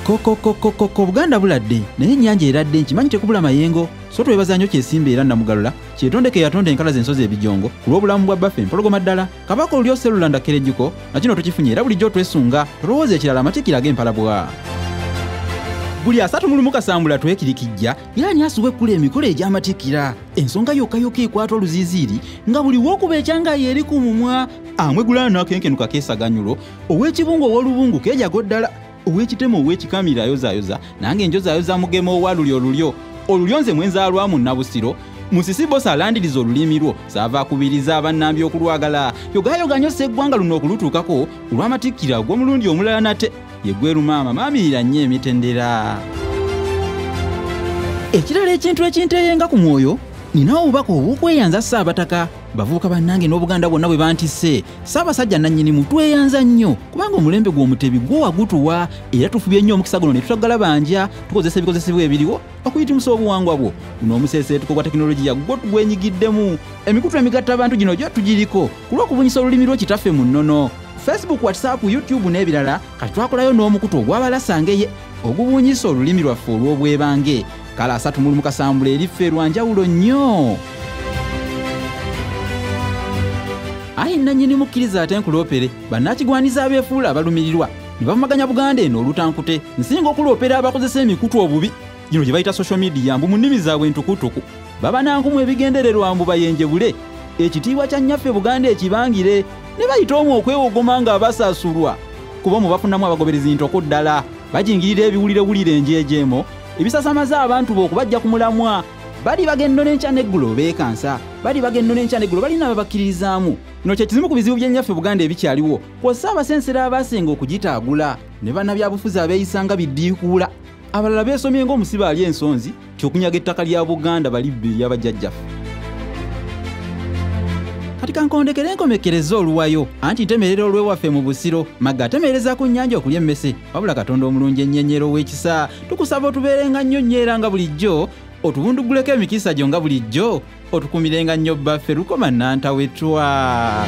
Kokokokokoko Buganda buladde naye ennyanja eradde nkimanyi tekubula mayengo so twebaza nnyo kyesimba era Namugalula kyetondeke yatonda enkala z'ensozi ebijongo ku lw'obulamu bwa bbaffe empologoma ddala Kabaka olulyo Sserulanda Kerejjuko na kino tukifunye era bulijjo twesunga tolowooza ekirala amatikkira ag'empalabwa. Buli 31 Kasambula twekirikijja yaani asubwa ekkula emikolo egy'amatikkira ensonga yokka yokka ekwata oluziiziiri nga buli w'okuba ekyangayi eri ku mumwa amwegulana n'akenkenuka keesaganyulo ow'ekibungu ow'olubungu keejago ddala ow'ekitema ow'ekikamira ayozaayoza nange njozaayoza mugema owa lulyo olulyo olulyo nze mwenzaalwamu Nabusiro Musisi Bosa alandiriza olulimi lwo saava akubiriza abannambi okulwagala yogaayoga nnyo sseggwanga luno okulutuukako olw'amatikkira ogw'omulundi omulala nate ye gweru maama maamirira nnyo emitendera. Ekirala ekintu ekinteeyenga ku mwoyo ninawo obubaka obw'okweyanza Ssaabataka bavubuka bannange n'Obuganda bwonna bwe bantisse Ssaabasajja nannyinimu tweyanza nnyo kubanga omulembe gw'omutebi gwo wagutuwa era tufubye nnyo omukisa guno ne tutagalabanja tukozesa ebikozesebwa ebiriwo okuyitimusa obuwangwa bwo guno omuseeseetuko gwa tekinologiya gwo tugwenyigiddemu emikutu emigatta abantu gino gyo tugiriko ku lw'okubunyisa olulimi lwo kitaffe mu nnono Facebook, WhatsApp, YouTube n'ebirala kati twakolayo n'omukutu ogw'abalasangeye ogubunyisa olulimi lwaffe olw'obwebange kala 31 Kasambula eriffe lwa njawulo nnyo. Ayi nannyini mukkiriza ate nkuloopere bannakigwaniza abeefuula abalumirirwa ne bavumaganya Buganda eno olutankute nsinga okuloopera abakozesa emikutu obubi gino gye bayita social media mbu mu nnimi zaabwe entukutuku baba nankumu ebigendererwa mbu bayenjebule ekitiibwa kya nnyaffe Buganda ekibangire ne bayita omwo okwewogoma nga abasasulwa kuba mu bafunamu abagoberezi ntoko ddala bajingirira ebiwulirewulire enjeejeemo ebisasamaza abantu bo okubajja ku mulamwa bali bagendo n'enkya n'eggulo beekansa bali bagendo n'enkya n'eggulo balina ababakkiririzaamu. Kino kye kizimu ku bizibu by'ennyaffe Buganda ebikyaliwo kw'ossa abasensera abaasenga okugitaagula ne bannabyabufuzi abeeyisanga biddiikuula abalala beesomye ng'omusibe ali ensonzi ti okunyaga ettaka lya Buganda balibba ery'abajjajjaffe. Kati kankondekere enkomekereza oluwayo anti ntemerera olw'ewaffe mu Busiro Magga atemereza ku nnyanja okulya emmese wabula Katonda omulungi ennyenyero ow'ekisa tukusaba otubeerenga nnyo nnyo era nga bulijjo otubunduguleko emikisa gyo nga bulijjo otukumirenga nnyo bbaffe Lukoma Nantawetwa.